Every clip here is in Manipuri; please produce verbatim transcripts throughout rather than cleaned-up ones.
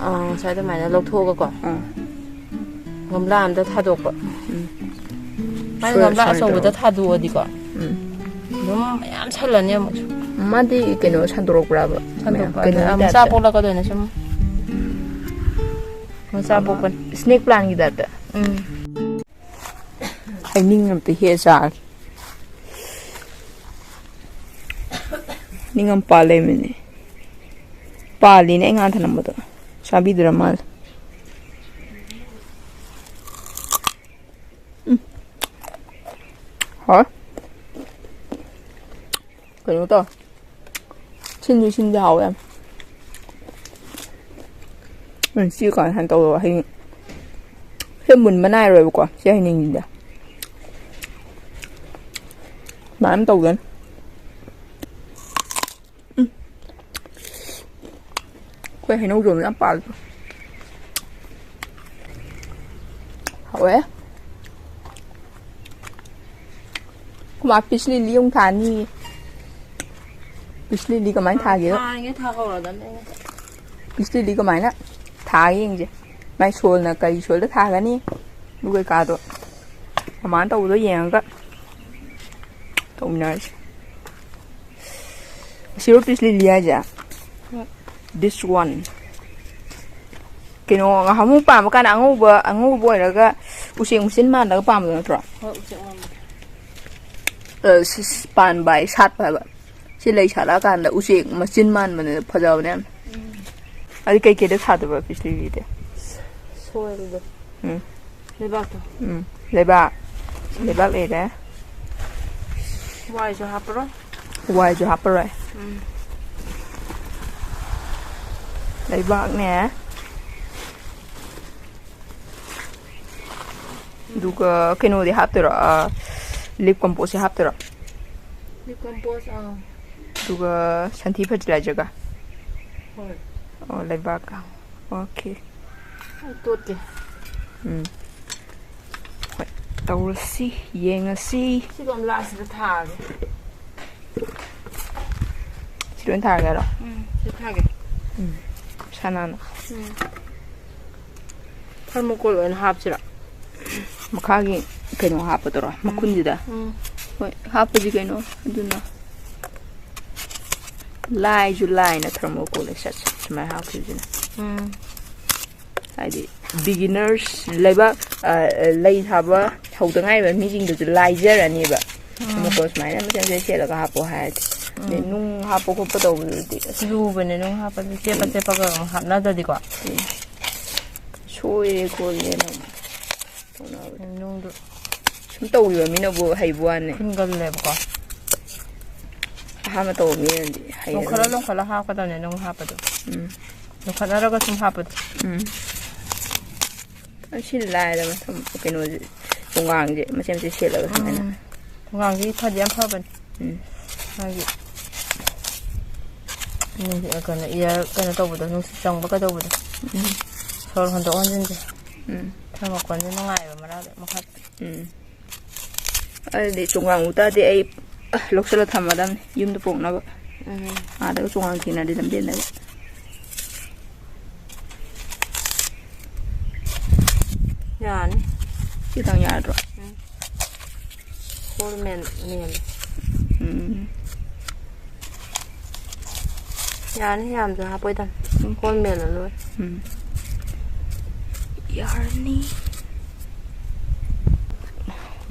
ꯑꯥ, ꯉꯁꯥꯏ ꯑꯗꯨꯃꯥꯏꯅ ꯂꯧꯊꯣꯛꯑꯒꯀꯣ, ꯑꯥ꯫ ꯒꯝꯂꯥ ꯑꯝꯗ ꯊꯥꯗꯣꯛꯄ꯫ ꯎꯝ꯫ ꯃꯥꯏ ꯁꯣꯏꯔ-, ꯒꯝꯂꯥ ꯁꯣꯏꯔ ꯑꯆꯧꯕꯗ ꯇꯧꯔꯒ꯫ ꯊꯥꯗꯣꯛꯑꯗꯤꯀꯣ, ꯎꯝ꯫ ꯑꯗꯨꯝ ꯃꯌꯥꯝ ꯁꯜꯂꯅꯤ ꯑꯃꯨꯛꯁꯨ꯫ ꯃꯥꯗꯤ ꯀꯩꯅꯣ ꯁꯟꯗꯣꯔꯛꯄ꯭ꯔꯥꯕ? ꯁꯟꯗꯣꯛꯄ ꯃꯌꯥꯝ ꯍꯥꯏꯗꯤ ꯀꯩꯅꯣꯒꯤ ꯃꯆꯥ ꯇꯥꯏꯞꯇ? ꯄꯣꯛꯂꯛꯀꯗꯣꯏꯅꯦ ꯁꯨꯝ꯫ ꯃꯆꯥ ꯄꯣꯛꯄꯅꯤ꯫ Snake plantꯒꯤ ꯇꯥꯏꯞꯇ? ꯎꯝ꯫ ꯍꯩꯅꯤꯡ ꯑꯝꯇ ꯍꯦꯛꯑ ꯆꯥꯒꯦ꯫ ꯍꯩꯅꯤꯡ ꯑꯃ ꯄꯥꯜ ꯂꯩꯔꯝꯃꯤꯅꯦ꯫ ꯄꯥꯜꯂꯤꯅꯦ ꯑꯩ ꯉꯥ ꯊꯅꯝꯕꯗꯣ꯫ ꯆꯥꯕꯤꯗ꯭ꯔ ꯃꯥꯜꯂꯦ꯫ ꯎꯝ꯫ ꯍꯥꯎꯋꯦ꯫ ꯀꯩꯅꯣ ꯇꯧꯋꯦ꯫ ꯁꯤꯟꯁꯨ ꯁꯤꯟꯁꯨ ꯍꯥꯎꯋꯦ ꯌꯥꯝ꯫ ꯎꯝ, ꯁꯤ ꯀꯃꯥꯏꯅ ꯇꯧꯔꯣ? ꯍꯌꯦꯡ ꯁꯤ ꯃꯨꯟꯕ ꯅꯥꯏꯔꯣꯏꯕꯀꯣ, ꯁꯤ ꯍꯩꯅꯤꯡꯁꯤꯗꯤ꯫ ꯑꯗꯨꯃꯥꯏꯅ ꯇꯧꯗꯣꯏꯅꯤ꯫ ꯎꯝ꯫ ꯑꯩꯈꯣꯏ ꯍꯩꯅꯧꯖꯣꯝꯗ ꯌꯥꯝ ꯄꯥꯜꯂꯤ꯫ ꯍꯥꯎꯋꯦ꯫ ꯑꯩꯈꯣꯏ ꯃꯥ ꯄꯤꯁ ꯂꯤꯂꯤ ꯑꯃꯨꯛ ꯊꯥꯅꯤꯌꯦ꯫ ꯄꯤꯁ ꯂꯤꯂꯤ ꯀꯃꯥꯏꯅ ꯊꯥꯒꯦ? ꯊꯥꯔꯤꯉꯩ ꯊꯥꯍꯧꯔꯗꯝꯅꯦ ꯑꯩꯅ꯫ ꯄꯤꯁ ꯂꯤꯂꯤ ꯀꯃꯥꯏꯅ ꯊꯥꯒꯦ ꯌꯦꯡꯁꯦ꯫ ꯃꯥꯏ ꯁꯣꯜꯅ ꯀꯔꯤ ꯁꯣꯜꯗ ꯊꯥꯒꯅꯤ? ꯑꯗꯨ ꯀꯩꯀꯥꯗꯣ ꯃꯃꯥꯅ ꯇꯧꯕꯗꯣ ꯌꯦꯡꯉꯒ ꯇꯧꯃꯤꯟꯅꯔꯁꯤ꯫ ꯑꯁꯤꯔꯣ ꯄꯤꯁ ꯂꯤꯂꯤ ꯍꯥꯏꯁꯦ? ꯍꯣꯏ꯫ This one꯫ ꯀꯩꯅꯣ, ꯉꯍꯥꯟꯃꯨꯛ ꯄꯥꯝꯕ ꯀꯥꯟꯗ ꯑꯉꯧꯕ, ꯑꯉꯧꯕ ꯑꯣꯏꯔꯒ ꯎꯆꯦꯛ ꯃꯆꯤꯟ ꯃꯥꯟꯂꯒ ꯄꯥꯝꯕꯗꯣ ꯅꯠꯇ꯭ꯔꯣ? ꯍꯣꯏ, ꯎꯆꯦꯛ ꯃꯥꯟꯕꯗꯣ꯫ ꯑ, ꯁꯤ-, ꯁꯤ-, ꯄꯥꯟꯕ ꯍꯥꯏ, ꯁꯥꯠꯄ ꯍꯥꯏꯕ꯫ ꯁꯤ ꯂꯩ ꯁꯥꯠꯂꯛꯑꯀꯥꯟꯗ ꯎꯆꯦꯛ ꯃꯆꯤꯟ ꯃꯥꯟꯕꯅꯦ, ꯐꯖꯕꯅꯦ ꯌꯥꯝ꯫ ꯎꯝ꯫ ꯑꯗꯨ ꯀꯩꯀꯩꯗ ꯊꯥꯗꯣꯏꯕ ꯄꯤꯁ ꯂꯤꯂꯤꯗꯤ? Soilꯗꯣ꯫ ꯎꯝ꯫ ꯂꯩꯕꯥꯛꯇꯣ꯫ ꯎꯝ꯫ ꯂꯩꯕꯥꯛ꯫ ꯂꯩꯕꯥꯛ ꯂꯩꯔꯦ꯫ ꯋꯥꯏꯁꯨ ꯍꯥꯞꯄꯔꯣꯏ꯫ ꯋꯥꯏꯁꯨ ꯍꯥꯞꯄꯔꯣꯏ꯫ ꯎꯝ꯫ ꯂꯩꯕꯥꯛꯅꯦ꯫ ꯑꯗꯨꯒ ꯀꯩꯅꯣꯗꯤ ꯍꯥꯞꯇꯣꯏꯔꯣ? ꯑ, leaf compost ꯁꯦ ꯍꯥꯞꯇꯣꯏꯔꯣ? Leaf compost, ꯑꯥ꯫ ꯑꯗꯨꯒ ꯁꯟꯊꯤ fertilizerꯒ? ꯍꯣꯏ꯫ ꯑꯣ, ꯂꯩꯕꯥꯛꯀ꯫ Okay꯫ ꯑꯩ ꯇꯣꯠꯀꯦ꯫ ꯎꯝ꯫ ꯍꯣꯏ, ꯇꯧꯔꯁꯤ, ꯌꯦꯡꯉꯁꯤ꯫ ꯁꯤ ꯒꯝꯂꯥꯁꯤꯗ ꯊꯥꯒꯦ꯫ ꯁꯤ ꯂꯣꯏ ꯊꯥꯔꯒꯦ ꯍꯥꯏꯔꯣ? ꯎꯝ꯫ ꯁꯤ ꯊꯥꯒꯦ꯫ ꯎꯝ꯫ ꯁꯅꯥꯅ꯫ ꯎꯝ꯫ ꯊꯔꯃꯣꯀꯣꯜ ꯑꯣꯏꯅ ꯍꯥꯞꯁꯤꯔ? ꯃꯈꯥꯒꯤ ꯀꯩꯅꯣ ꯍꯥꯞꯄꯗꯨꯔꯣ? ꯃꯈꯨꯟꯁꯤꯗ? ꯎꯝ꯫ ꯍꯣꯏ, ꯍꯥꯞꯄꯗꯤ ꯀꯩꯅꯣ ꯑꯗꯨꯅ꯫ ꯂꯥꯏꯁꯨ ꯂꯥꯏꯅ ꯊꯔꯃꯣꯀꯣꯜ ꯁꯠ ꯁꯠ ꯁꯨꯃꯥꯏꯅ ꯍꯥꯞꯈꯤꯕꯁꯤꯅ꯫ ꯎꯝ꯫ ꯍꯥꯏꯗꯤ beginners, ꯂꯩꯕꯥꯛ, ꯑ, ꯂꯩ ꯊꯥꯕ ꯍꯧꯗ ꯉꯥꯏꯔꯤꯕ ꯃꯤꯁꯤꯡꯗꯨꯁꯨ ꯂꯥꯏꯖꯔꯅꯦꯕ꯫ ꯎꯝ꯫ ꯊꯔꯃꯣꯀꯣꯜ ꯁꯨꯃꯥꯏꯅ ꯃꯆꯦꯠ ꯃꯆꯦꯠ ꯁꯦꯠꯂꯒ ꯍꯥꯞꯄꯣ ꯍꯥꯏꯔꯗꯤ꯫ ꯑꯗꯩ ꯎꯝ꯫ ꯅꯨꯡ ꯍꯥꯞꯄ ꯈꯣꯠꯄ ꯇꯧꯕꯗꯨꯗꯤ ꯑꯁ꯫ ꯂꯨꯕꯅꯦ, ꯅꯨꯡ ꯍꯥꯞꯄꯗꯤ ꯆꯦꯞꯄ ꯎꯝ꯫ ꯆꯦꯞꯄꯒ ꯑꯃꯨꯛ ꯍꯥꯞꯅꯗ꯭ꯔꯗꯤꯀꯣ꯫ ꯎꯝ꯫ ꯁꯣꯏꯔꯦ ꯈꯣꯠꯂꯦꯅ ꯑꯃꯨꯛ ꯇꯧꯅꯕꯗꯣ꯫ ꯅꯨꯡꯗꯨ ꯁꯨꯝ ꯇꯧꯈꯤꯕ ꯃꯤꯅꯕꯨ ꯍꯩꯕ ꯋꯥꯅꯦ꯫ ꯈꯨꯟꯒꯜꯂꯦꯕꯀꯣ꯫ ꯑꯍꯥꯟꯕ ꯇꯧꯕ ꯃꯤꯅꯗꯤ ꯍꯩꯔꯔꯣꯏ꯫ ꯂꯣꯡꯈꯠꯂ ꯂꯣꯡꯈꯠꯂ ꯍꯥꯞꯀꯗꯕꯅꯦ, ꯅꯨꯡ ꯍꯥꯞꯄꯗꯣ꯫ ꯎꯝ꯫ ꯂꯣꯡꯈꯠꯅꯔꯒ ꯁꯨꯝ ꯍꯥꯞꯄꯗꯣ꯫ ꯎꯝ꯫ ꯑꯁꯤ ꯂꯥꯏꯔꯗ ꯃꯊꯪ ꯀꯩꯅꯣꯁꯦ, ꯆꯣꯡꯒꯥꯡꯁꯦ ꯃꯆꯦꯠ ꯃꯆꯦꯠ ꯁꯦꯠꯂꯒ ꯁꯨꯃꯥꯏꯅ꯫ ꯎꯝ꯫ ꯆꯣꯡꯒꯥꯡꯁꯤ ꯐꯗꯤ ꯌꯥꯝ ꯐꯕꯅꯦ꯫ ꯎꯝ꯫ ꯃꯥꯒꯤ ꯅꯨꯡꯁꯤ-, ꯀꯩꯅꯣ, ꯏꯌꯥꯔ ꯀꯩꯅꯣ ꯇꯧꯕꯗꯣ, ꯅꯨꯡꯁꯤꯠ ꯆꯪꯕ ꯀꯩꯗꯧꯕꯗꯣ꯫ ꯎꯝ꯫ ꯁꯣꯔ ꯍꯣꯟꯗꯣꯛ ꯍꯣꯟꯖꯤꯟꯁꯦ꯫ ꯎꯝ꯫ ꯊꯔꯃꯣꯀꯣꯜꯁꯦ ꯅꯨꯡꯉꯥꯏꯑꯕ ꯃꯔꯥꯗ ꯃꯈꯥ꯫ ꯎꯝ꯫ ꯑꯗꯨꯗꯤ ꯆꯣꯡꯒꯥꯡ ꯎ ꯇꯥꯔꯗꯤ ꯑꯩ, ꯑ, ꯂꯧꯁꯤꯜꯂ ꯊꯝꯃꯗꯝꯅꯤ ꯌꯨꯝꯗ ꯄꯣꯛꯅꯕ꯫ ꯎꯝ꯫ ꯑꯥꯗꯒ ꯆꯣꯡꯒꯥꯡ ꯊꯦꯡꯅꯔꯗꯤ ꯂꯝꯕꯦꯟꯗꯒ꯫ ꯌꯥꯅꯤ꯫ ꯈꯤꯇꯪ ꯌꯥꯗ꯭ꯔꯣ? ꯎꯝ꯫ ꯐꯣꯔꯃꯦꯟ ꯃꯦꯜꯂꯦ꯫ ꯎꯝ꯫ ꯌꯥꯅꯤ, ꯌꯥꯝꯁꯨ ꯍꯥꯞꯄꯣꯏꯗ꯫ ꯎꯝ꯫ ꯐꯣꯔꯃꯦꯜꯂ ꯂꯣꯏꯔꯦ꯫ ꯎꯝ꯫ ꯌꯥꯔꯅꯤ꯫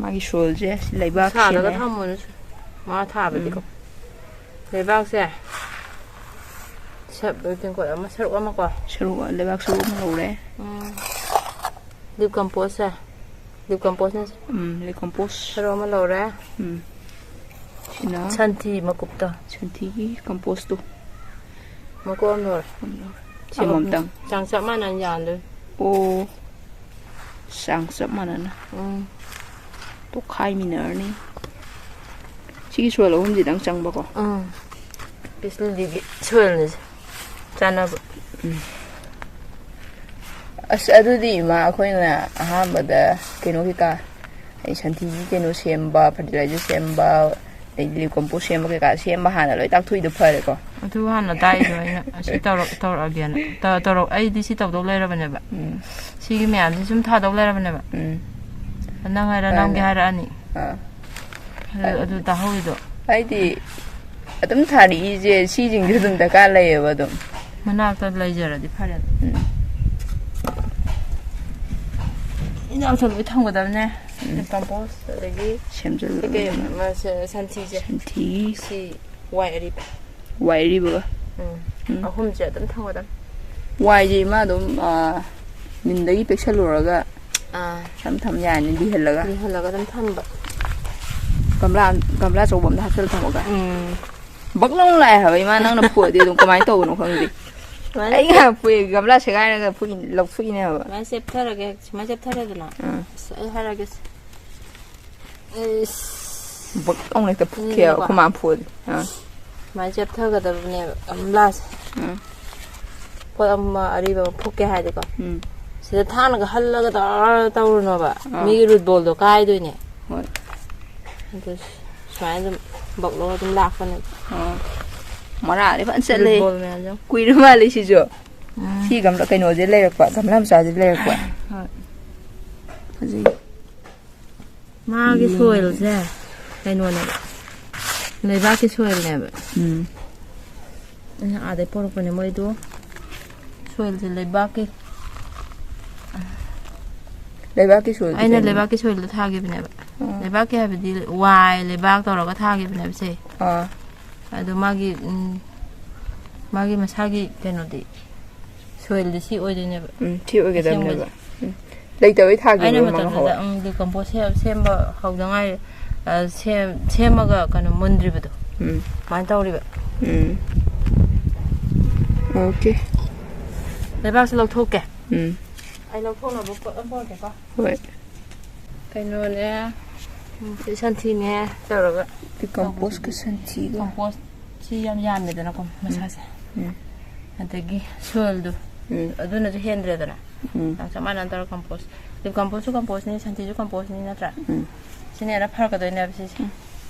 ꯃꯥꯒꯤ ꯁꯣꯏꯜꯁꯦ ꯂꯩꯕꯥꯛ ꯁꯥꯗꯒ ꯁꯦꯝꯃꯦ꯫ ꯊꯝꯃꯣꯅꯦ꯫ ꯃꯥ ꯊꯥꯕꯗꯤꯀꯣ꯫ ꯎꯝ꯫ ꯂꯩꯕꯥꯛꯁꯦ ꯁꯦꯞ ꯇꯦꯡꯀꯣꯠ ꯑꯃ, ꯁꯔꯨꯛ ꯑꯃꯀꯣ꯫ ꯁꯔꯨꯛ, ꯂꯩꯕꯥꯛ ꯁꯔꯨꯛ ꯑꯃ ꯂꯧꯔꯦ꯫ ꯎꯝ꯫ ꯂꯤꯞ ꯀꯝꯄꯣꯁꯁꯦ꯫ ꯂꯤꯞ ꯀꯝꯄꯣꯁꯅ ꯎꯝ, ꯂꯤꯞ ꯀꯝꯄꯣꯁ꯫ ꯁꯔꯨꯛ ꯑꯃ ꯂꯧꯔꯦ꯫ ꯎꯝ꯫ ꯁꯤꯅ ꯁꯟꯊꯤ ꯃꯀꯨꯞꯇꯣ꯫ ꯁꯟꯊꯤꯒꯤ ꯀꯝꯄꯣꯁꯇꯣ꯫ ꯃꯀꯨꯞ ꯑꯃ ꯂꯧꯔꯦ꯫ ꯑꯃ ꯂꯧꯔꯦ꯫ ꯁꯤ ꯑꯃꯃꯝꯇꯪ꯫ ꯆꯥꯡ ꯆꯞ ꯃꯥꯟꯅꯅ ꯌꯥꯟꯗꯣꯏꯅꯤ꯫ ꯑꯣ꯫ ꯆꯥꯡ ꯆꯞ ꯃꯥꯟꯅꯅ꯫ ꯎꯝ꯫ ꯇꯣꯈꯥꯏꯃꯤꯟꯅꯔꯅꯤ꯫ ꯁꯤꯒꯤ ꯁꯣꯏꯜ ꯑꯍꯨꯝꯁꯤꯗꯪ ꯆꯪꯕꯀꯣ꯫ ꯎꯝ꯫ ꯄꯤꯁꯂꯤꯒꯤ ꯁꯣꯏꯜꯅꯤꯁꯦ꯫ ꯆꯥꯅꯕ꯫ ꯎꯝ꯫ ꯑꯁ, ꯑꯗꯨꯗꯤ ꯏꯃꯥ, ꯑꯩꯈꯣꯏꯅ ꯑꯍꯥꯟꯕꯗ ꯀꯩꯅꯣ ꯀꯩꯀꯥ, ꯑꯩ ꯁꯟꯊꯤꯒꯤ ꯀꯩꯅꯣ ꯁꯦꯝꯕ, fertilizer ꯁꯦꯝꯕ, ꯑꯗꯩꯗꯤ ꯂꯤꯞ ꯀꯝꯄꯣꯁ ꯁꯦꯝꯕ ꯀꯩꯀꯥ ꯁꯦꯝꯕ ꯍꯥꯟꯅ ꯂꯣꯏ ꯇꯥꯛꯊꯣꯛꯏꯗꯣ ꯐꯔꯦꯀꯣ꯫ ꯑꯗꯨ ꯍꯥꯟꯅ ꯇꯥꯛꯏꯗꯣ ꯑꯩꯅ ꯑꯁꯤ ꯇꯧꯔꯛ ꯇꯧꯔꯛꯑꯒꯦꯅ꯫ ꯇ- ꯇꯧꯔꯛ ꯑꯩꯗꯤ ꯁꯤ ꯇꯧꯗꯧ ꯂꯩꯔꯕꯅꯦꯕ꯫ ꯎꯝ꯫ ꯁꯤꯒꯤ ꯃꯌꯥꯝꯁꯤ ꯁꯨꯝ ꯊꯥꯗꯧ ꯂꯩꯔꯕꯅꯦꯕ꯫ ꯎꯝ꯫ ꯅꯪ ꯍꯥꯏꯔ ꯅꯪꯒꯤ ꯍꯥꯏꯔꯛꯑꯅꯤ꯫ ꯑꯥ꯫ ꯑꯗꯨ ꯑꯗꯨ ꯇꯥꯍꯧꯔꯤꯗꯣ꯫ ꯍꯥꯏꯗꯤ ꯑꯗꯨꯝ ꯊꯥꯔꯛꯏꯁꯦ ꯁꯤꯁꯤꯡꯁꯦ ꯑꯗꯨꯝ ꯗꯔꯀꯥꯔ ꯂꯩꯌꯦꯕ ꯑꯗꯨꯝ꯫ ꯃꯅꯥꯛꯇ ꯂꯩꯖꯔꯗꯤ ꯐꯔꯦ꯫ ꯎꯝ꯫ ꯏꯟꯖꯥꯡꯁꯨ ꯂꯣꯏ ꯊꯝꯒꯗꯕꯅꯦ꯫ ꯎꯝ꯫ ꯀꯝꯄꯣꯁ ꯑꯗꯒꯤ ꯁꯦꯝꯖꯤꯜꯂꯒ ꯀꯩꯀꯩ ꯑꯃ ꯁꯦ- ꯁꯟꯊꯤꯁꯦ꯫ ꯁꯟꯊꯤ꯫ ꯁꯤ ꯋꯥꯏ ꯑꯔꯤꯕ꯫ ꯋꯥꯏ ꯑꯔꯤꯕꯒ꯫ ꯎꯝ꯫ ꯎꯝ꯫ ꯑꯍꯨꯝꯁꯦ ꯑꯗꯨꯝ ꯊꯝꯒꯗꯕꯅꯦ꯫ ꯋꯥꯏꯁꯦ ꯏꯃꯥ ꯑꯗꯨꯝ, ꯑꯥ, ꯃꯤꯟꯗꯒꯤ ꯄꯦꯛꯁꯜꯂꯨꯔꯒ ꯑꯥ꯫ ꯊꯝ ꯊꯝ ꯌꯥꯅꯤ ꯂꯤꯍꯜꯂꯒ꯫ ꯂꯤꯍꯜꯂꯒ ꯑꯗꯨꯝ ꯊꯝꯕ꯫ ꯒꯝꯂꯥ, ꯒꯝꯂꯥ ꯑꯆꯧꯕ ꯑꯝꯗ ꯍꯥꯞꯆꯜꯂ ꯊꯝꯃꯒ꯫ ꯎꯝ꯫ ꯕꯛ ꯂꯥꯎꯅ ꯂꯥꯛꯑꯦ ꯍꯥꯏꯕ ꯏꯃꯥ ꯅꯪꯅ ꯐꯨꯛꯑꯗꯤ ꯑꯗꯨꯝ ꯀꯃꯥꯏꯅ ꯇꯧꯕꯅꯣ ꯈꯪꯗꯦ꯫ ꯁꯨꯃꯥꯏꯅ ꯑꯩ ꯉꯥꯏꯍꯥꯛ ꯐꯨꯛꯑꯦ ꯒꯝꯂꯥ ꯁꯦꯒꯥꯏꯔꯒ ꯐꯨꯛꯏ-, ꯂꯧꯊꯣꯛꯏꯅꯦ ꯍꯥꯏꯕ꯫ ꯁꯨꯃꯥꯏꯅ ꯆꯦꯞꯊꯔꯒꯦ, ꯁꯨꯃꯥꯏꯅ ꯆꯦꯞꯊꯔꯦꯗꯅ꯫ ꯑꯥ꯫ ꯑꯁ ꯑꯩ ꯍꯥꯏꯔꯒꯦ꯫ ꯏꯁ꯫ ꯕꯛ ꯂꯥꯎꯅ ꯍꯦꯛꯇ ꯐꯨꯛꯈꯤꯑꯕ ꯁꯤꯅꯤꯀꯣ꯫ ꯑꯩꯈꯣꯏ ꯃꯥꯅ ꯐꯨꯛꯑꯗꯤ꯫ ꯑꯥ꯫ ꯁꯨꯃꯥꯏꯅ ꯆꯦꯞꯊꯒꯗꯕꯅꯦꯕ ꯒꯝꯂꯥꯁꯦ꯫ ꯎꯝ꯫ ꯄꯣꯠ ꯑꯃ ꯑꯔꯤꯕ ꯑꯃ ꯐꯨꯛꯀꯦ ꯍꯥꯏꯔꯗꯤꯀꯣ꯫ ꯎꯝ꯫ ꯁꯤꯗ ꯊꯥꯡꯅꯒ ꯍꯜꯂꯒ ꯇꯧꯔ ꯇꯧꯔꯨꯅꯣꯕ꯫ ꯑꯥ꯫ ꯃꯤꯒꯤ ꯔꯨꯠ ꯕꯣꯜꯗꯣ ꯀꯥꯏꯗꯣꯏꯅꯦ꯫ ꯍꯣꯏ꯫ ꯑꯗꯨ ꯁꯨꯃꯥꯏꯅ ꯑꯗꯨꯝ ꯕꯛꯂꯣ ꯑꯗꯨꯝ ꯂꯥꯛꯄꯅꯦꯕ꯫ ꯑꯥ꯫ ꯃꯔꯥꯗꯤ ꯐꯖꯅ ꯆꯠꯂꯦ꯫ ꯔꯨꯠ ꯕꯣꯜ ꯃꯌꯥꯝꯁꯦ꯫ ꯀꯨꯏꯔ ꯃꯥꯜꯂꯦ ꯁꯤꯁꯨ꯫ ꯎꯝ꯫ ꯁꯤ ꯒꯝꯂꯥ ꯀꯩꯅꯣꯁꯦ ꯂꯩꯔꯛꯄ, ꯒꯝꯂꯥ ꯃꯆꯥꯁꯦ ꯂꯩꯔꯛꯄ꯫ ꯍꯣꯏ꯫ ꯐꯖꯩ꯫ ꯃꯥꯒꯤ ꯌꯦꯡꯉꯁꯦ꯫ ꯁꯣꯏꯜꯁꯦ ꯀꯩꯅꯣꯅꯦꯕ, ꯂꯩꯕꯥꯛꯀꯤ ꯁꯣꯏꯜꯅꯦꯕ꯫ ꯎꯝ꯫ ꯑꯩꯅ ꯑꯥꯗꯩ ꯄꯣꯔꯛꯄꯅꯦ ꯃꯣꯏꯗꯣ꯫ ꯁꯣꯏꯜꯁꯦ ꯂꯩꯕꯥꯛꯀꯤ꯫ ꯂꯩꯕꯥꯛꯀꯤ ꯁꯣꯏꯜꯗꯤ ꯑꯩꯅ ꯀꯩꯅꯣ? ꯂꯩꯕꯥꯛꯀꯤ ꯁꯣꯏꯜꯗ ꯊꯥꯈꯤꯕꯅꯦꯕ꯫ ꯑꯥ꯫ ꯂꯩꯕꯥꯛꯀꯤ ꯍꯥꯏꯕꯗꯤ ꯋꯥꯏ ꯂꯩꯕꯥꯛ ꯇꯧꯔꯒ ꯊꯥꯈꯤꯕꯅꯦꯕ ꯁꯦ꯫ ꯑꯥ꯫ ꯑꯗꯣ ꯃꯥꯒꯤ, ꯎꯝ, ꯃꯥꯒꯤ ꯃꯁꯥꯒꯤ ꯀꯩꯅꯣꯗꯤ, ꯁꯣꯏꯜꯗꯤ ꯁꯤ ꯑꯣꯏꯗꯣꯏꯅꯦꯕ꯫ ꯎꯝ, ꯁꯤ ꯑꯣꯏꯒꯗꯕꯅꯦꯕ꯫ ꯑꯁꯦꯡꯕꯗꯤ꯫ ꯎꯝ꯫ ꯂꯩꯇꯕꯩ ꯊꯥꯈꯤꯕ ꯑꯩꯅ ꯃꯃꯥꯡ ꯃꯇꯝꯗꯨꯗ, ꯍꯧꯕ꯫ ꯎꯝ, ꯗꯤꯀꯝꯄꯣꯁ ꯁꯦꯝ-, ꯁꯦꯝꯕ ꯍꯧꯗ ꯉꯥꯏꯔꯤ꯫ ꯑ, ꯁꯦꯝ-, ꯁꯦꯝꯃꯒ ꯀꯩꯅꯣ ꯃꯨꯟꯗ꯭ꯔꯤꯕꯗꯣ꯫ ꯎꯝ꯫ ꯑꯗꯨꯃꯥꯏꯅ ꯇꯧꯔꯤꯕ꯫ ꯎꯝ꯫ ꯑꯣꯀꯦ꯫ ꯂꯩꯕꯥꯛꯁꯦ ꯂꯧꯊꯣꯛꯀꯦ꯫ ꯎꯝ꯫ ꯑꯩ ꯂꯧꯊꯣꯛꯅꯕ ꯄꯣꯠ ꯑꯃ ꯄꯨꯔꯛꯀꯦꯀꯣ꯫ ꯍꯣꯏ꯫ ꯀꯩꯅꯣꯅꯦ, ꯎꯝ, ꯁꯤ ꯁꯟꯊꯤꯅꯦ ꯇꯧꯔꯒ꯫ ꯗꯤꯀꯝꯄꯣꯁꯀ ꯁꯟꯊꯤꯒ꯫ ꯀꯝꯄꯣꯁ ꯁꯤ ꯌꯥꯝ ꯌꯥꯝꯃꯦꯗꯅꯀꯣ ꯃꯁꯥꯁꯦ꯫ ꯎꯝ꯫ ꯑꯗꯒꯤ ꯁꯣꯏꯜꯗꯨ, ꯎꯝ꯫ ꯑꯗꯨꯅꯁꯨ ꯍꯦꯟꯗ꯭ꯔꯦꯗꯅ꯫ ꯎꯝ꯫ ꯆꯞ ꯃꯥꯟꯅꯅ ꯇꯧꯔꯒ ꯀꯝꯄꯣꯁ꯫ ꯗꯤꯀꯝꯄꯣꯁꯁꯨ ꯀꯝꯄꯣꯁꯅꯤ, ꯁꯟꯊꯤꯁꯨ ꯀꯝꯄꯣꯁꯅꯤ ꯅꯠꯇ꯭ꯔꯥ? ꯎꯝ꯫ ꯁꯤꯅ ꯍꯦꯟꯅ ꯐꯔꯛꯀꯗꯣꯏꯅꯦꯕ ꯁꯤꯁꯦ꯫ ꯎꯝ꯫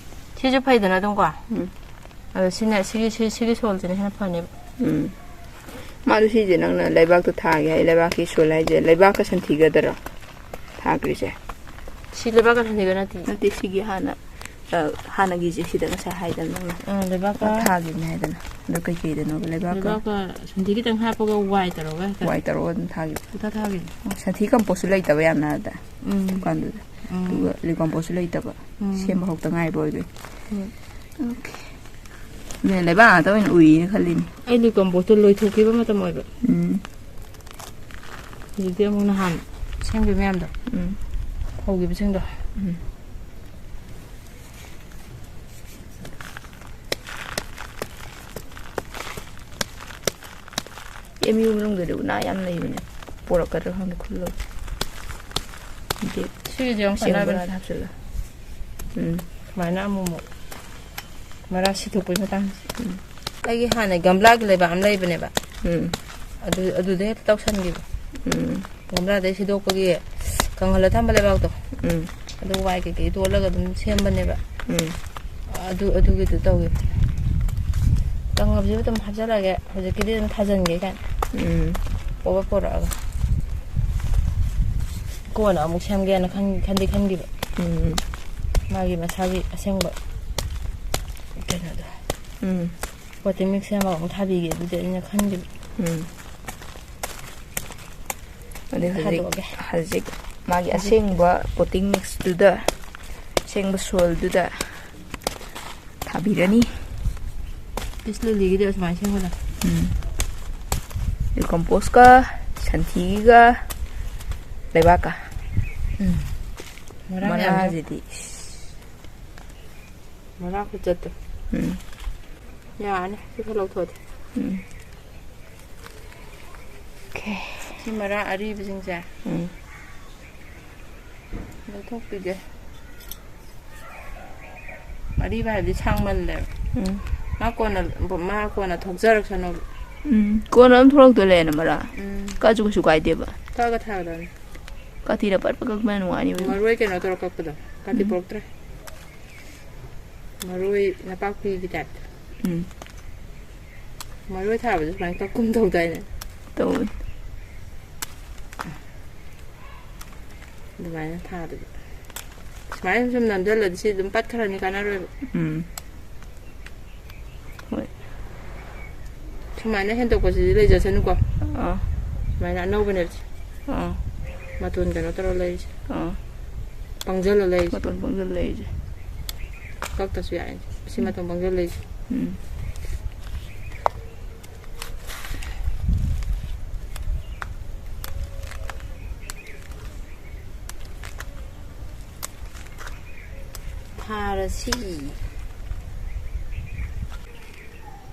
ꯁꯤꯁꯨ ꯐꯩꯗꯅ ꯑꯗꯨꯝꯀꯣ꯫ ꯎꯝ꯫ ꯑꯗꯣ ꯁꯤꯅ, ꯁꯤꯒꯤ, ꯁꯤ, ꯁꯤꯒꯤ ꯁꯣꯜꯁꯤꯅ ꯍꯦꯟꯅ ꯐꯅꯦꯕ꯫ ꯎꯝ꯫ ꯃꯥꯗꯣ ꯁꯤꯁꯦ ꯅꯪꯅ ꯂꯩꯕꯥꯛꯇ ꯊꯥꯒꯦ ꯍꯥꯏ, ꯂꯩꯕꯥꯛꯀꯤ ꯁꯣꯜ ꯍꯥꯏꯁꯦ ꯂꯩꯕꯥꯛꯀ ꯁꯟꯊꯤꯒꯗꯔꯣ ꯊꯥꯈ꯭ꯔꯤꯁꯦ? ꯁꯤ ꯂꯩꯕꯥꯛꯀ ꯁꯟꯊꯤꯒ ꯅꯠꯇꯦ꯫ ꯅꯠꯇꯦ, ꯁꯤꯒꯤ ꯍꯥꯟꯅ, ꯑ, ꯍꯥꯟꯅꯒꯤꯁꯦ ꯁꯤꯗ ꯉꯁꯥꯏ ꯍꯥꯏꯗꯅ ꯅꯪꯅ꯫ ꯑꯥ, ꯂꯩꯕꯥꯛꯀ ꯊꯥꯈꯤꯕꯅꯦ ꯍꯥꯏꯗꯅ꯫ ꯑꯗꯣ ꯀꯩꯀꯩꯗꯅꯣꯕ ꯂꯩꯕꯥꯛꯀ? ꯂꯩꯕꯥꯛꯀ ꯁꯟꯊꯤ ꯈꯤꯇꯪ ꯍꯥꯞꯄꯒ ꯋꯥꯏ ꯇꯧꯔꯒ ꯍꯦꯛꯇ ꯋꯥꯏ ꯇꯧꯔꯒ ꯑꯗꯨꯝ ꯊꯥꯈꯤꯕ꯫ ꯄꯨꯡꯊꯥ ꯊꯥꯈꯤꯕꯅꯦ꯫ ꯑꯣ, ꯁꯟꯊꯤ ꯀꯝꯄꯣꯁꯁꯨ ꯂꯩꯇꯕ ꯌꯥꯝꯅ ꯑꯗ ꯎꯝ꯫ ꯗꯨꯀꯥꯟꯗꯨꯗ꯫ ꯎꯝ꯫ ꯑꯗꯨꯒ ꯂꯤꯀꯝꯄꯣꯁꯁꯨ ꯂꯩꯇꯕ꯫ ꯎꯝ꯫ ꯁꯦꯝꯕ ꯍꯧꯗ ꯉꯥꯏꯕ ꯑꯣꯏꯕꯩ꯫ ꯎꯝ꯫ ꯑꯣꯀꯦ꯫ ꯑꯗꯨꯅ ꯂꯩꯕꯥꯛ ꯉꯥꯛꯇ ꯑꯣꯏꯅ ꯎꯏꯌꯦꯅ ꯈꯜꯂꯤꯅꯤ꯫ ꯑꯩ ꯂꯤꯀꯝꯄꯣꯁꯇꯣ ꯂꯣꯏꯊꯣꯛꯈꯤꯕ ꯃꯇꯝ ꯑꯣꯏꯕ꯫ ꯎꯝ꯫ ꯍꯧꯖꯤꯛꯇꯤ ꯑꯃꯨꯛ ꯅꯍꯥꯟ ꯁꯦꯝꯈꯤꯕ ꯃꯌꯥꯝꯗꯣ꯫ ꯎꯝ꯫ ꯍꯧꯈꯤꯕꯁꯤꯡꯗꯣ꯫ ꯎꯝ꯫ ꯑꯦꯝ ꯌꯨ ꯃꯅꯨꯡꯗꯗꯤ ꯎꯅꯥ ꯌꯥꯝ ꯂꯩꯕꯅꯦ꯫ ꯄꯣꯔꯛꯀꯗ꯭ꯔꯥ ꯈꯪꯗꯦ ꯈꯨꯜꯂꯒ꯫ ꯁꯤꯒꯤꯁꯦ ꯌꯥꯝ ꯆꯦꯡ ꯀꯥꯟꯅꯕꯅꯦ꯫ ꯕꯣꯔꯥꯗ ꯍꯥꯞꯆꯤꯜꯂꯒ꯫ ꯎꯝ꯫ ꯁꯨꯃꯥꯏꯅ ꯑꯃꯨꯛ ꯑꯃꯨꯛ ꯃꯔꯥ ꯁꯤꯊꯣꯛꯄꯩ ꯃꯇꯥꯡꯁꯦ꯫ ꯎꯝ꯫ ꯑꯩꯒꯤ ꯍꯥꯟꯅ ꯒꯝꯂꯥꯒꯤ ꯂꯩꯕꯥꯛ ꯑꯃ ꯂꯩꯕꯅꯦꯕ꯫ ꯎꯝ꯫ ꯑꯗꯨ, ꯑꯗꯨꯗ ꯍꯦꯛꯇ ꯇꯧꯁꯟꯈꯤꯕ꯫ ꯎꯝ꯫ ꯒꯝꯂꯥꯗꯩ ꯁꯤꯗꯣꯛꯄꯒꯤ ꯀꯪꯍꯜꯂ ꯊꯝꯕ ꯂꯩꯕꯥꯛꯇꯣ꯫ ꯎꯝ꯫ ꯑꯗꯨ ꯋꯥꯏ ꯀꯩꯀꯩ ꯇꯣꯠꯂꯒ ꯑꯗꯨꯝ ꯁꯦꯝꯕꯅꯦꯕ꯫ ꯎꯝ꯫ ꯑꯗꯨ, ꯑꯗꯨꯒꯤꯗꯨ ꯇꯧꯋꯦ꯫ ꯀꯪꯉꯕꯁꯨ ꯑꯗꯨꯝ ꯍꯥꯞꯆꯜꯂꯒꯦ꯫ ꯍꯧꯖꯤꯛꯀꯤꯗꯤ ꯑꯗꯨꯝ ꯊꯥꯖꯤꯟꯒꯦ ꯀꯥꯏꯅ꯫ ꯎꯝ꯫ ꯄꯣꯔꯛ-, ꯄꯣꯔꯛꯑꯒ꯫ ꯀꯣꯟꯅ ꯑꯃꯨꯛ ꯁꯦꯝꯒꯦꯅ ꯈꯟ-, ꯈꯟꯗꯤ ꯈꯟꯈꯤꯕ꯫ ꯎꯝ꯫ ꯃꯥꯒꯤ ꯃꯁꯥꯒꯤ ꯑꯁꯦꯡꯕ ꯀꯩꯅꯣꯗꯣ꯫ ꯎꯝ꯫ ꯄꯣꯇꯤꯡ ꯃꯤꯛꯁ ꯁꯦꯝꯃꯒ ꯑꯃꯨꯛ ꯊꯥꯕꯤꯒꯦ ꯑꯗꯨꯗꯤ ꯑꯩꯅ ꯈꯟꯈꯤꯕ꯫ ꯎꯝ꯫ ꯑꯗꯩ ꯍꯧꯖꯤꯛ, ꯊꯥꯗꯣꯛꯑꯒꯦ꯫ ꯍꯧꯖꯤꯛ ꯃꯥꯒꯤ ꯍꯧꯖꯤꯛ ꯑꯁꯦꯡꯕ ꯄꯣꯇꯤꯡ ꯃꯤꯛꯁꯇꯨꯗ, ꯑꯁꯦꯡꯕ ꯁꯣꯏꯜꯗꯨꯗ ꯊꯥꯕꯤꯔꯅꯤ꯫ ꯄꯤꯁ ꯂꯤꯂꯤꯒꯤꯗꯤ ꯑꯁꯨꯃꯥꯏꯅ ꯁꯦꯝꯒꯗꯕ꯫ ꯎꯝ꯫ ꯀꯝꯄꯣꯁꯀ, ꯁꯟꯊꯤꯒ, ꯂꯩꯕꯥꯛꯀ꯫ ꯎꯝ꯫ ꯃꯔꯥ ꯃꯌꯥꯝꯁꯦ꯫ ꯃꯔꯥꯁꯤꯗꯤ, ꯏꯁ꯫ ꯃꯔꯥ ꯈꯨꯆꯠꯇꯣ꯫ ꯎꯝ꯫ ꯌꯥꯔꯅꯤ, ꯁꯤ ꯈꯔ ꯂꯧꯊꯣꯛꯑꯗꯤ꯫ ꯎꯝ꯫ ꯑꯣꯀꯦ꯫ ꯁꯤ ꯃꯔꯥ ꯑꯔꯤꯕꯁꯤꯡꯁꯦ꯫ ꯎꯝ꯫ ꯂꯧꯊꯣꯛꯄꯤꯒꯦ꯫ ꯑꯔꯤꯕ ꯍꯥꯏꯕꯗꯤ ꯁꯥꯡꯃꯜꯂꯦꯕ꯫ ꯎꯝ꯫ ꯃꯥ ꯀꯣꯟꯅ, ꯃꯥ ꯀꯣꯟꯅ ꯊꯣꯛꯆꯔꯛꯁꯅꯣꯕ꯫ ꯎꯝ꯫ ꯀꯣꯟꯅ ꯑꯗꯨꯝ ꯊꯣꯛꯂꯛꯇꯣꯏ ꯂꯩꯌꯦꯅ ꯃꯔꯥ꯫ ꯎꯝ꯫ ꯀꯛꯑꯁꯨ ꯀꯩꯁꯨ ꯀꯥꯏꯗꯦꯕ꯫ ꯀꯛꯑꯒ ꯊꯥꯒꯗꯕꯅꯤ꯫ ꯀꯥꯇꯤꯅ ꯄꯠ ꯄꯠ ꯀꯛꯄꯅ ꯅꯨꯡꯉꯥꯏꯅꯤꯕ꯫ ꯃꯔꯣꯏ ꯀꯩꯅꯣ ꯇꯧꯔ ꯀꯛꯄꯗꯣ꯫ ꯀꯥꯇꯤ ꯎꯝ꯫ ꯄꯣꯔꯛꯇ꯭ꯔꯦ꯫ ꯃꯔꯣꯏ ꯅꯄꯥꯛꯄꯤꯒꯤ ꯇꯥꯏꯞꯇ꯫ ꯎꯝ꯫ ꯃꯔꯣꯏ ꯊꯥꯕꯗ ꯁꯨꯃꯥꯏꯅ ꯀꯛꯀꯨꯝ ꯇꯧꯗꯥꯏꯅꯦ? ꯇꯧꯕꯅꯤ꯫ ꯑꯗꯨꯃꯥꯏꯅ ꯊꯥꯗꯣꯏꯕ꯫ ꯁꯨꯃꯥꯏꯅ ꯁꯨꯝ ꯅꯝꯁꯤꯜꯂꯗꯤ ꯁꯤ ꯑꯗꯨꯝ ꯄꯠꯈ꯭ꯔꯅꯤ, ꯀꯥꯟꯅꯔꯣꯏꯕ꯫ ꯎꯝ꯫ ꯍꯣꯏ꯫ ꯁꯨꯃꯥꯏꯅ ꯍꯦꯟꯗꯣꯛꯄꯁꯤꯗꯤ ꯂꯩꯖꯁꯅꯨꯀꯣ꯫ ꯑꯥ꯫ ꯁꯨꯃꯥꯏꯅ ꯑꯅꯧꯕꯅꯦꯕ ꯁꯤ꯫ ꯑꯥ꯫ ꯃꯇꯣꯟ ꯀꯩꯅꯣ ꯇꯧꯔ ꯂꯩꯔꯤꯁꯦ꯫ ꯑꯥ꯫ ꯄꯪꯖꯜꯂ ꯂꯩꯔꯤꯁꯦ꯫ ꯃꯇꯣꯟ ꯄꯪꯖꯜ ꯂꯩꯔꯤꯁꯦ꯫ ꯀꯛꯇꯁꯨ ꯌꯥꯏ꯫ ꯁꯤ ꯃꯇꯣꯟ ꯄꯪꯖꯜ ꯂꯩꯔꯤꯁꯦ꯫ ꯎꯝ꯫ ꯊꯥꯔꯁꯤ꯫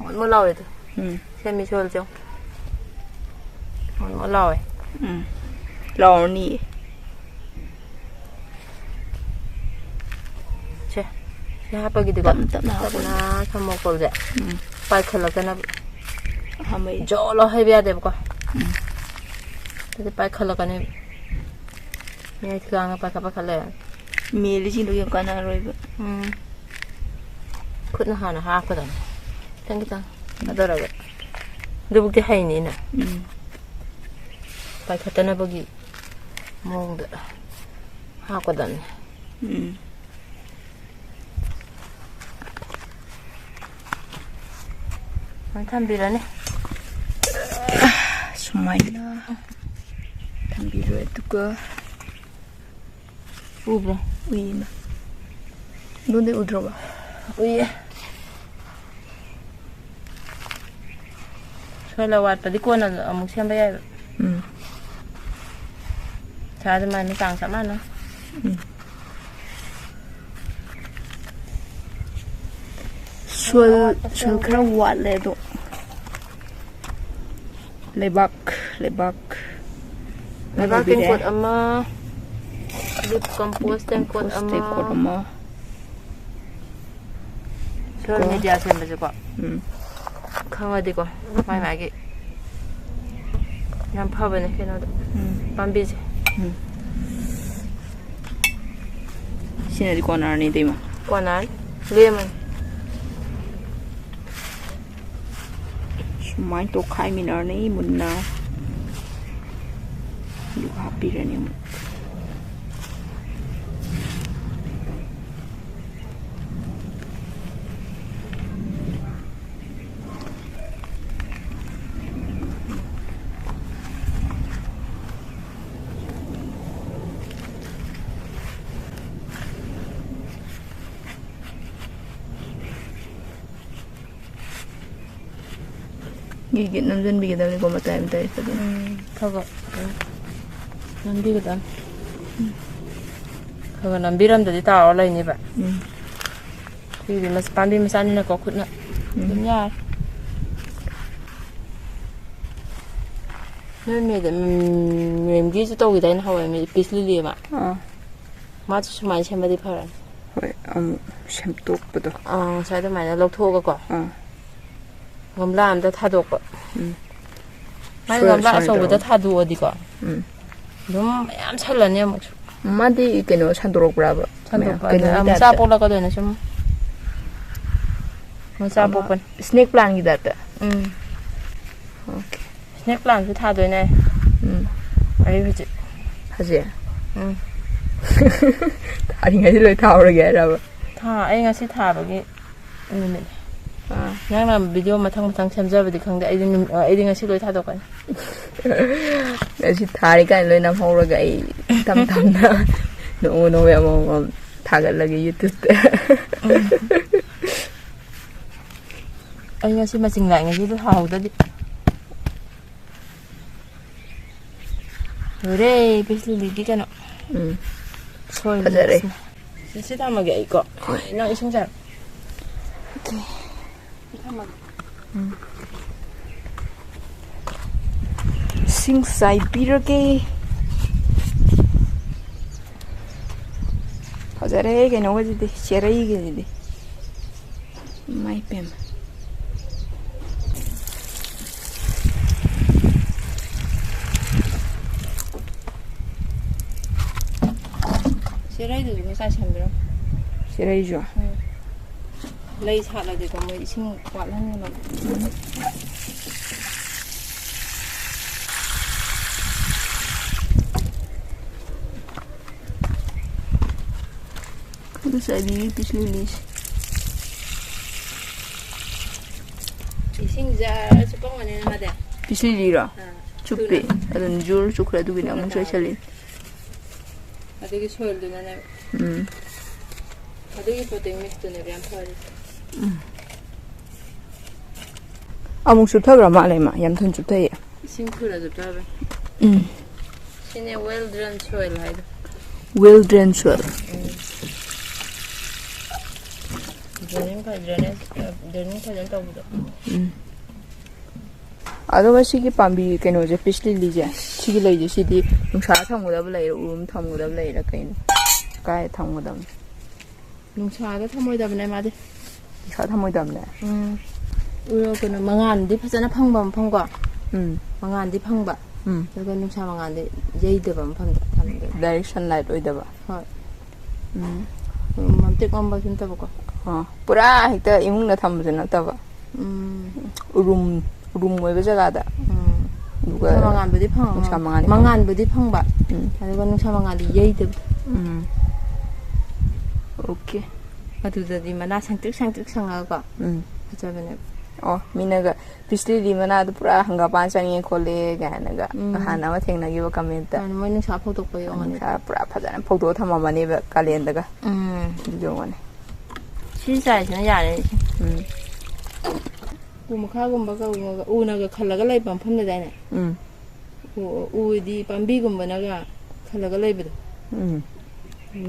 ꯃꯣꯟ ꯃꯣꯟ ꯂꯥꯎꯔꯦ ꯑꯗꯨ꯫ ꯎꯝ꯫ ꯁꯦꯝꯃꯤ ꯁꯣꯏꯜꯁꯦ ꯌꯦꯡꯉꯨ꯫ ꯃꯣꯟ ꯃꯣꯟ ꯂꯥꯎꯋꯦ꯫ ꯎꯝ꯫ ꯂꯥꯎꯔꯅꯤꯌꯦ꯫ ꯁꯦ꯫ ꯁꯤ ꯍꯥꯞꯄꯒꯤꯗꯤꯀꯣ꯫ ꯇꯞꯅ ꯇꯞꯅ ꯍꯥꯞꯄꯣ꯫ ꯇꯞꯅ ꯊꯝꯃꯣꯀꯣꯜꯁꯦ꯫ ꯎꯝ꯫ ꯄꯥꯏꯈꯠꯂꯛꯇꯅꯕ꯫ ꯑꯍꯥꯟꯕꯩ꯫ ꯖꯣ ꯂꯧ ꯍꯩꯕ ꯌꯥꯗꯦꯕꯀꯣ꯫ ꯎꯝ꯫ ꯑꯗꯨꯗꯤ ꯄꯥꯏꯈꯠꯂꯛꯀꯅꯦꯕ꯫ ꯃꯌꯥꯏ ꯊꯤꯒꯥꯡꯅ ꯄꯥꯏꯈꯠ ꯄꯥꯏꯈꯠ ꯂꯩꯔꯅꯤ꯫ ꯃꯦꯜꯂꯤꯁꯤꯡꯗꯣ ꯌꯥꯝ ꯀꯥꯟꯅꯔꯣꯏꯕ꯫ ꯎꯝ꯫ ꯈꯨꯠꯅ ꯍꯥꯟꯅ ꯍꯥꯞꯀꯗꯕꯅꯤ꯫ ꯈꯤꯇꯪ ꯈꯤꯇꯪ ꯊꯥꯗꯔꯒ꯫ ꯑꯗꯨꯕꯨꯛꯇꯤ ꯍꯩꯅꯤꯅ꯫ ꯎꯝ꯫ ꯄꯥꯏꯈꯠꯇꯅꯕꯒꯤ ꯃꯑꯣꯡꯗ ꯍꯥꯞꯀꯗꯕꯅꯤ꯫ ꯎꯝ꯫ ꯁꯨꯃꯥꯏꯅ ꯊꯝꯕꯤꯔꯅꯤ꯫ ꯁꯨꯃꯥꯏꯅ ꯊꯝꯕꯤꯔꯣ, ꯑꯗꯨꯒ ꯎꯕ꯭ꯔꯣ? ꯎꯏꯅ꯫ ꯑꯗꯨꯗꯤ ꯎꯗ꯭ꯔꯣꯕ? ꯎꯏꯌꯦ꯫ ꯁꯣꯏꯂ ꯋꯥꯠꯄꯗꯤ ꯀꯣꯟꯅ ꯑꯃꯨꯛ ꯁꯦꯝꯕ ꯌꯥꯏꯕ꯫ ꯎꯝ꯫ ꯁꯥ ꯑꯗꯨꯃꯥꯏꯅ ꯆꯥꯡ ꯆꯞ ꯃꯥꯟꯅ꯫ ꯎꯝ꯫ ꯁꯣꯏꯜ, ꯁꯣꯏꯜ ꯈꯔ ꯋꯥꯠꯂꯦ ꯑꯗꯣ꯫ ꯂꯩꯕꯥꯛ, ꯂꯩꯕꯥꯛ꯫ ꯂꯩꯕꯥꯛ ꯂꯩꯕꯤꯔꯦ꯫ ꯇꯦꯡꯀꯣꯠ ꯑꯃ, ꯂꯤꯞ ꯀꯝꯄꯣꯁ ꯇꯦꯡꯀꯣꯠ ꯀꯝꯄꯣꯁ ꯑꯃ꯫ ꯇꯦꯡꯀꯣꯠ ꯑꯃ꯫ ꯁꯣꯏꯜ ꯀꯣ꯫ ꯃꯦꯗꯤꯌꯥ ꯁꯦꯝꯕꯁꯦꯀꯣ꯫ ꯎꯝ꯫ ꯈꯪꯉꯗꯤꯀꯣ, ꯃꯥꯏ ꯃꯥꯒꯤ ꯌꯥꯝ ꯐꯕꯅꯦ ꯀꯩꯅꯣꯗ꯫ ꯎꯝ꯫ ꯄꯥꯝꯕꯤꯁꯦ꯫ ꯎꯝ꯫ ꯁꯤꯅꯗꯤ ꯀꯣꯟꯅꯔꯅꯤ, ꯏꯇꯩꯃ꯫ ꯀꯣꯟꯅꯔꯅꯤ꯫ ꯂꯦꯝꯃꯅꯤ꯫ ꯁꯨꯃꯥꯏꯅ ꯇꯣꯈꯥꯏꯃꯤꯟꯅꯔꯅꯤ ꯃꯨꯟꯅ꯫ ꯑꯗꯨꯒ ꯍꯥꯞꯄꯤꯔꯅꯤ ꯑꯃꯨꯛ꯫ ꯒꯤꯠ ꯒꯤꯠ ꯅꯝꯁꯤꯟꯕꯤꯒꯗꯕꯅꯤꯀꯣ, ꯃꯇꯥꯏ ꯃꯇꯥꯏꯁꯤꯗ ꯑꯗꯨꯝ꯫ ꯎꯝ, ꯈꯔ ꯈꯔ ꯑꯗꯨꯝ ꯅꯝꯕꯤꯒꯗꯕꯅꯤ꯫ ꯈꯔ ꯈꯔ ꯅꯝꯕꯤꯔꯝꯗꯗꯤ ꯇꯥꯔ ꯂꯩꯅꯦꯕ꯫ ꯎꯝ꯫ ꯁꯤꯗꯤ ꯃꯁ-, ꯄꯥꯝꯕꯤ ꯃꯆꯥꯅꯤꯅꯀꯣ, ꯈꯨꯠꯅ ꯎꯝ꯫ ꯑꯗꯨꯝ ꯌꯥꯔꯦ꯫ ꯅꯣꯏ ꯃꯦꯗꯝ, ꯃꯦꯝꯒꯤꯁꯨ ꯇꯧꯈꯤꯗꯥꯏꯅꯦ ꯍꯋꯥꯏ ꯃꯦ-, ꯄꯤꯁ ꯂꯤꯂꯤ ꯑꯃ? ꯑꯥ꯫ ꯃꯥꯁꯨ ꯁꯨꯃꯥꯏꯅ ꯁꯦꯝꯃꯗꯤ ꯐꯔꯅꯤ꯫ ꯍꯣꯏ, ꯑꯃꯨꯛ ꯁꯦꯝꯗꯣꯛꯄꯗꯣ꯫ ꯑꯥ, ꯉꯁꯥꯏ ꯑꯗꯨꯃꯥꯏꯅ ꯂꯧꯊꯣꯛꯑꯒꯀꯣ꯫ ꯑꯥ꯫ ꯒꯝꯂꯥ ꯑꯝꯗ ꯊꯥꯗꯣꯛꯄ꯫ ꯎꯝ꯫ ꯃꯥꯏ ꯁꯣꯏ-, ꯒꯝꯂꯥ ꯁꯣꯏ ꯑꯆꯧꯕꯗ ꯇꯧꯔꯒ꯫ ꯊꯥꯗꯣꯛꯑꯗꯤꯀꯣ꯫ ꯎꯝ꯫ ꯑꯗꯨꯝ ꯃꯌꯥꯝ ꯁꯜꯂꯅꯤ ꯑꯃꯨꯛꯁꯨ꯫ ꯃꯥꯗꯤ ꯀꯩꯅꯣ ꯁꯟꯗꯣꯔꯛꯄ꯭ꯔꯕ? ꯃꯌꯥꯝ ꯁꯟꯗꯣꯛꯄ ꯀꯩꯅꯣꯒꯤ ꯑꯗꯨꯅ ꯃꯆꯥ type-ꯇ? ꯄꯣꯛꯂꯛꯀꯗꯣꯏꯅꯦ ꯁꯨꯝ꯫ ꯃꯆꯥ ꯑꯃ ꯄꯣꯛꯄꯅꯤ꯫ Snake plant-ꯀꯤ type-ꯇ? ꯎꯝ꯫ Okay꯫ Snake plant-ꯁꯨ ꯊꯥꯗꯣꯏꯅꯦ꯫ ꯎꯝ꯫ ꯑꯩ ꯍꯧꯖꯤꯛ꯫ ꯍꯧꯖꯤꯛ? ꯎꯝ꯫ ꯊꯥꯔꯤꯉꯩꯗ ꯂꯣꯏ ꯊꯥꯍꯧꯔꯒꯦ ꯍꯥꯏꯔꯕ? ꯊꯥ-, ꯑꯩ ꯉꯁꯤ ꯊꯥꯕꯒꯤ ꯅꯨꯃꯤꯠꯅꯦ꯫ ꯑꯥ꯫ ꯅꯪꯅ video ꯃꯊꯪ ꯃꯊꯪ ꯁꯦꯝꯖꯕꯗꯤ ꯈꯪꯗꯦ, ꯑꯩꯗꯤ ꯅꯨꯃꯤꯠ, ꯑꯩꯗꯤ ꯉꯁꯤ ꯂꯣꯏ ꯊꯥꯗꯣꯛꯀꯅꯤ꯫ ꯉꯁꯤ ꯊꯥꯔꯤ ꯀꯥꯏꯅ ꯂꯣꯏ ꯅꯝꯍꯧꯔꯒ ꯑꯩ ꯇꯝ ꯇꯝꯅ ꯅꯣꯡꯃ ꯅꯣꯡꯃ ꯑꯃꯃꯝ ꯊꯥꯒꯠꯂꯒꯦ YouTube-ꯇ꯫ ꯎꯝ꯫ ꯑꯩ ꯉꯁꯤ ꯃꯆꯤꯡ ꯂꯥꯛꯏꯉꯩꯁꯤꯗ ꯊꯥꯍꯧꯗꯗꯤ꯫ ꯂꯣꯏꯔꯦ, ꯄꯤꯁ ꯂꯤꯂꯤꯒꯤ ꯀꯩꯅꯣ꯫ ꯎꯝ꯫ ꯁꯣꯏꯕꯅꯦ ꯐꯖꯔꯦ꯫ ꯁꯤꯅ꯫ ꯁꯤ, ꯁꯤ ꯊꯝꯃꯒꯦ ꯑꯩꯀꯣ꯫ ꯍꯣꯏ꯫ ꯅꯪ ꯏꯁꯤꯡ ꯆꯥꯔꯣ꯫ Okay꯫ ꯁꯤ ꯊꯝꯃꯒꯦ꯫ ꯎꯝ꯫ ꯏꯁꯤꯡ ꯆꯥꯏꯕꯤꯔꯒꯦ꯫ ꯐꯖꯔꯦ ꯀꯩꯅꯣꯒꯁꯤꯗꯤ, ꯆꯦꯔꯩꯒꯁꯤꯗꯤ꯫ ꯏꯃꯥꯏ ꯄꯦꯝꯃ꯫ ꯆꯦꯔꯩꯗꯨꯁꯨ ꯉꯁꯥꯏ ꯁꯦꯝꯕꯤꯔꯝꯃꯣ꯫ ꯆꯦꯔꯩꯁꯨ? ꯎꯝ꯫ ꯂꯩ ꯁꯥꯠꯂꯗꯤꯀꯣ ꯃꯣꯏ ꯏꯁꯤꯡ ꯋꯥꯠꯍꯟꯒꯅꯣ꯫ ꯉꯁꯥꯏꯗꯤ ꯄꯤꯁꯂꯤꯂꯤꯁꯦ꯫ ꯏꯁꯤꯡ ꯖꯥꯔ ꯆꯨꯞꯄꯝꯒꯅꯤꯅ ꯃꯥꯗꯤ꯫ ꯄꯤꯁꯂꯤꯂꯤꯔꯣ? ꯑꯥ꯫ ꯆꯨꯞꯄꯤ꯫ ꯊꯨꯅ꯫ ꯑꯗꯨꯝ ꯖꯨꯔ ꯆꯨꯞꯈ꯭ꯔꯦ, ꯑꯗꯨꯒꯤꯅꯦ ꯊꯨꯅ ꯑꯃꯨꯛ ꯇꯥꯔꯦ꯫ ꯆꯥꯏꯁꯜꯂꯤ꯫ ꯑꯗꯨꯒꯤ soilꯗꯨꯅꯅꯦ꯫ ꯎꯝ꯫ ꯑꯗꯨꯒꯤ protein mixꯇꯨꯅꯦꯕ ꯌꯥꯝ ꯐꯔꯤꯁꯦ꯫ ꯎꯝ꯫ ꯑꯃꯨꯛ ꯆꯨꯞꯊꯈ꯭ꯔ ꯃꯥꯜꯂꯦ ꯃꯥ, ꯌꯥꯝ ꯊꯨꯅ ꯆꯨꯞꯊꯩꯌꯦ꯫ ꯏꯁꯤꯡ ꯊꯨꯅ ꯆꯨꯞꯊꯕꯅꯦ꯫ ꯎꯝ꯫ ꯁꯤꯅꯦ well drained soil ꯍꯥꯏꯗꯣ꯫ Well drained soil꯫ ꯎꯝ꯫ Draining ꯐ-, drainage, draining ꯐꯖꯅ ꯇꯧꯕꯗꯣ꯫ ꯎꯝ꯫ ꯑꯗꯣ ꯉꯁꯤꯒꯤ ꯄꯥꯝꯕꯤ ꯀꯩꯅꯣꯁꯦ, ꯄꯤꯁꯂꯤꯂꯤꯁꯦ, ꯁꯤꯒꯤ ꯂꯩꯁꯦ, ꯁꯤꯗꯤ ꯅꯨꯡꯁꯥ ꯊꯝꯒꯗꯕ ꯂꯩꯔ, ꯎꯔꯨꯝ ꯊꯝꯒꯗꯕ ꯂꯩꯔ ꯀꯩꯅꯣ? ꯀꯥꯏ ꯊꯝꯒꯗꯕꯅꯣ? ꯅꯨꯡꯁꯥꯗ ꯊꯝꯃꯣꯏꯗꯕꯅꯦ ꯃꯥꯗꯤ꯫ ꯅꯨꯡꯁꯥ ꯊꯝꯃꯣꯏꯗꯕꯅꯦ? ꯎꯝ꯫ ꯎ-, ꯀꯩꯅꯣ, ꯃꯉꯥꯜꯗꯤ ꯐꯖꯅ ꯐꯪꯕ ꯃꯐꯝꯀꯣ꯫ ꯎꯝ꯫ ꯃꯉꯥꯜꯗꯤ ꯐꯪꯕ꯫ ꯎꯝ꯫ ꯑꯗꯨꯒ ꯅꯨꯡꯁꯥ ꯃꯉꯥꯜꯗꯤ ꯌꯩꯗꯕ ꯃꯐꯝꯗ ꯊꯝꯗꯣꯏꯕ꯫ Direct sunlight ꯑꯣꯏꯗꯕ꯫ ꯍꯣꯏ꯫ ꯎꯝ꯫ ꯎꯝ, ꯃꯝꯇ꯭ꯔꯤꯛ ꯃꯝꯕꯁꯨ ꯅꯠꯇꯕꯀꯣ꯫ ꯑꯣ, ꯄꯨꯔꯥ ꯍꯦꯛꯇ ꯏꯃꯨꯡꯗ ꯊꯝꯕꯁꯨ ꯅꯠꯇꯕ꯫ ꯎꯝ꯫ ꯎꯔꯨꯝ, ꯎꯔꯨꯝ ꯑꯣꯏꯕ ꯖꯒꯥꯗ꯫ ꯎꯝ꯫ ꯑꯗꯨꯒ ꯅꯨꯡꯁꯥ ꯃꯉꯥꯜꯕꯨꯗꯤ ꯐꯪꯕ꯫ ꯅꯨꯡꯁꯥ ꯃꯉꯥꯜꯗꯤ ꯐꯪꯕ꯫ ꯃꯉꯥꯜꯕꯨꯗꯤ ꯐꯪꯕ꯫ ꯎꯝ꯫ ꯑꯗꯨꯒ ꯅꯨꯡꯁꯥ ꯃꯉꯥꯜꯗꯤ ꯌꯩꯗꯕ꯫ ꯎꯝ꯫ Okay꯫ ꯑꯗꯨꯗꯗꯤ ꯃꯅꯥ ꯁꯪꯇ꯭ꯔꯤꯛ ꯁꯪꯇ꯭ꯔꯤꯛ ꯁꯪꯉꯒꯀꯣ꯫ ꯎꯝ꯫ ꯐꯖꯕꯅꯦꯕ꯫ ꯑꯣ, ꯃꯤꯅꯒ ꯄꯤꯁꯂꯤꯂꯤ ꯃꯅꯥꯗꯣ ꯄꯨꯔꯥ ꯍꯪꯒꯥꯄꯥꯟ ꯆꯪꯉꯦ ꯈꯣꯠꯂꯦ ꯀꯥꯏꯅꯒ ꯎꯝ꯫ ꯅꯍꯥꯟ ꯑꯃ ꯊꯦꯡꯅꯈꯤꯕ commentꯇ꯫ ꯃꯥꯅꯦ, ꯃꯣꯏ ꯅꯨꯡꯁꯥ ꯐꯧꯗꯣꯛꯄꯒꯤ ꯑꯣꯏꯔꯝꯒꯅꯤ꯫ ꯅꯨꯡꯁꯥ ꯄꯨꯔꯥ ꯐꯖꯅ ꯐꯧꯗꯣꯛꯑ ꯊꯝꯃꯝꯃꯅꯦꯕ ꯀꯥꯂꯦꯟꯗꯒ꯫ ꯎꯝ꯫ ꯑꯗꯨꯒꯤ ꯑꯣꯏꯔꯝꯒꯅꯤ꯫ ꯁꯤ ꯆꯥꯏꯁꯤꯅ ꯌꯥꯔꯦ꯫ ꯎꯝ꯫ ꯎ ꯃꯈꯥꯒꯨꯝꯕ ꯀꯩꯒꯨꯝꯕ ꯎꯅꯒ ꯈꯜꯂꯒ ꯂꯩꯕ ꯃꯐꯝ ꯂꯩꯗꯥꯏꯅꯦ? ꯎꯝ꯫ ꯎ-, ꯎꯗꯤ ꯄꯥꯝꯕꯤꯒꯨꯝꯕꯅꯒ ꯈꯜꯂꯒ ꯂꯩꯕꯗꯣ꯫ ꯎꯝ꯫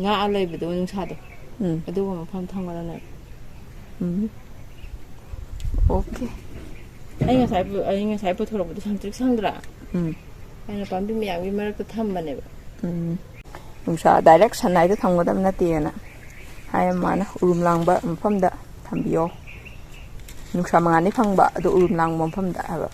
ꯉꯥꯛꯑ ꯂꯩꯕꯗꯣ ꯅꯨꯡꯁꯥꯗꯣ꯫ ꯎꯝ꯫ ꯑꯗꯨꯒꯨꯝꯕ ꯃꯐꯝ ꯊꯝꯒꯗꯕꯅꯦꯕ꯫ ꯎꯝ꯫ Okay꯫ ꯑꯩ ꯉꯁꯥꯏ ꯄꯨ-, ꯑꯩ ꯉꯁꯥꯏ ꯄꯨꯊꯣꯔꯛꯄꯗꯣ ꯁꯪꯇ꯭ꯔꯤꯛ ꯁꯪꯗ꯭ꯔꯥ? ꯎꯝ꯫ ꯑꯩꯅ ꯄꯥꯝꯕꯤ ꯃꯌꯥꯝꯒꯤ ꯃꯔꯛꯇ ꯊꯝꯕꯅꯦꯕ꯫ ꯎꯝ꯫ ꯅꯨꯡꯁꯥ direct sunlightꯇ ꯊꯝꯒꯗꯕ ꯅꯠꯇꯦꯅ ꯍꯥꯏ ꯃꯥꯅ, ꯎꯔꯨꯝ ꯂꯥꯡꯕ ꯃꯐꯝꯗ ꯊꯝꯕꯤꯌꯣ꯫ ꯅꯨꯡꯁꯥ ꯃꯉꯥꯜꯗꯤ ꯐꯪꯕ, ꯑꯗꯣ ꯎꯔꯨꯝ ꯂꯥꯡꯕ ꯃꯐꯝꯗ ꯍꯥꯏꯕ꯫